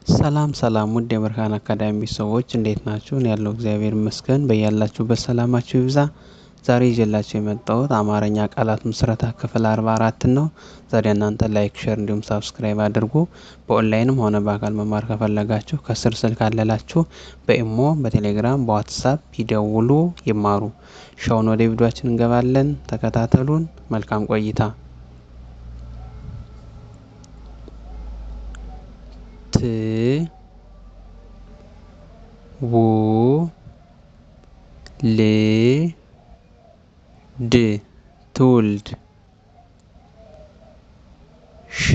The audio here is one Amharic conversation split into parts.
ሰላም ሰላም ውድ የብርሃን አካዳሚ ሰዎች እንዴት ናችሁ? እኔ ያለው እግዚአብሔር ይመስገን። በያላችሁበት ሰላማችሁ ይብዛ። ዛሬ ይዤላችሁ የመጣሁት አማርኛ ቃላት ምስረታ ክፍል 44 ነው። ዛሬ እናንተ like፣ share እንዲሁም subscribe አድርጉ። በኦንላይንም ሆነ በአካል መማር ከፈለጋችሁ ከስር ስልክ አለላችሁ። በኢሞ፣ በቴሌግራም፣ በዋትሳፕ ይደውሉ ይማሩ። ሻውን ወደ ቪዲዮአችን እንገባለን። ተከታተሉን። መልካም ቆይታ። ት ው ል ድ ትውልድ ሽ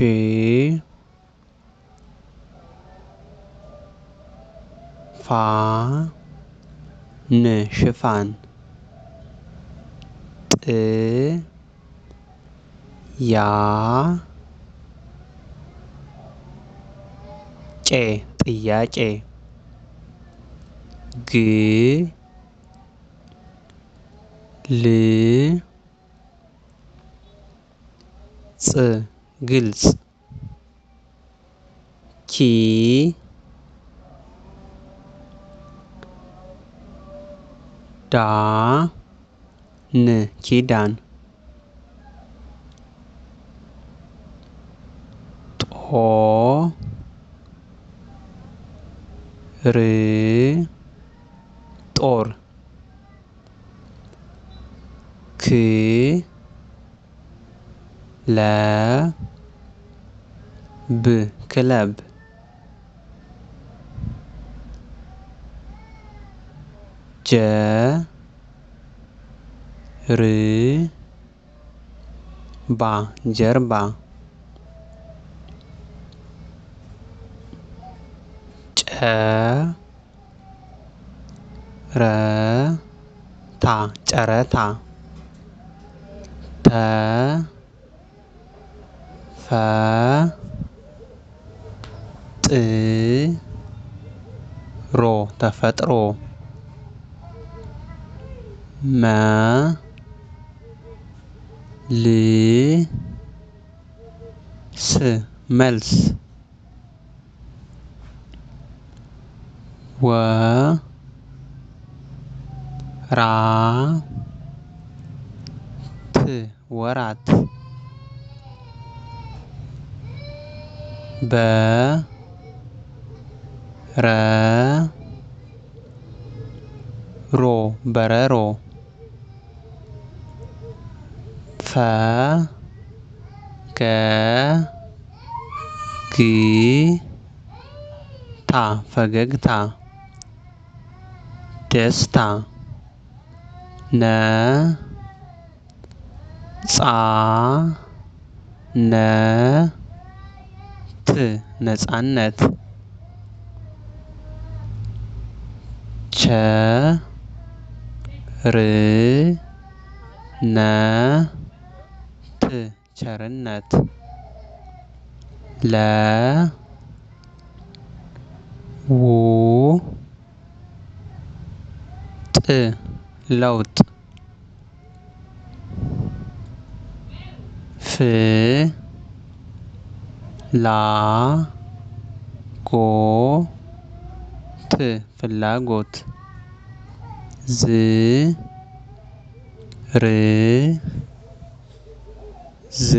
ፋ ን ሽፋን ጥ ያ ቄ ጥያቄ ግ ል ጽ ግልጽ ኪ ዳ ን ኪዳን ጦ ር ጦር ክ ለ ብ ክለብ ጀ ር ባ ጀርባ ጨ ረ ታ ጨረታ ተ ፈ ጥ ሮ ተፈጥሮ መ ል ስ መልስ ወ ራ ት ወራት በ ረ ሮ በረሮ ፈ ገ ግ ታ ፈገግታ ደስታ ነ ጻ ነ ት ነጻነት ቸ ር ነ ት ቸርነት ለ ው ጥ ለውጥ ፍ ላ ጎ ት ፍላጎት ዝ ር ዝ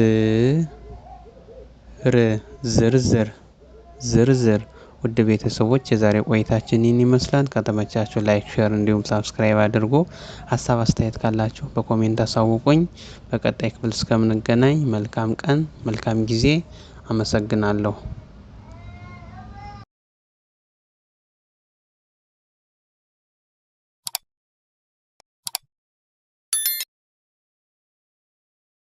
ር ዝርዝር ዝርዝር። ውድ ቤተሰቦች የዛሬ ቆይታችን ይህን ይመስላል። ከተመቻችሁ like፣ share እንዲሁም subscribe አድርጎ ሀሳብ አስተያየት ካላችሁ በ comment አሳውቁኝ። በቀጣይ ክፍል እስከምንገናኝ መልካም ቀን መልካም ጊዜ። አመሰግናለሁ።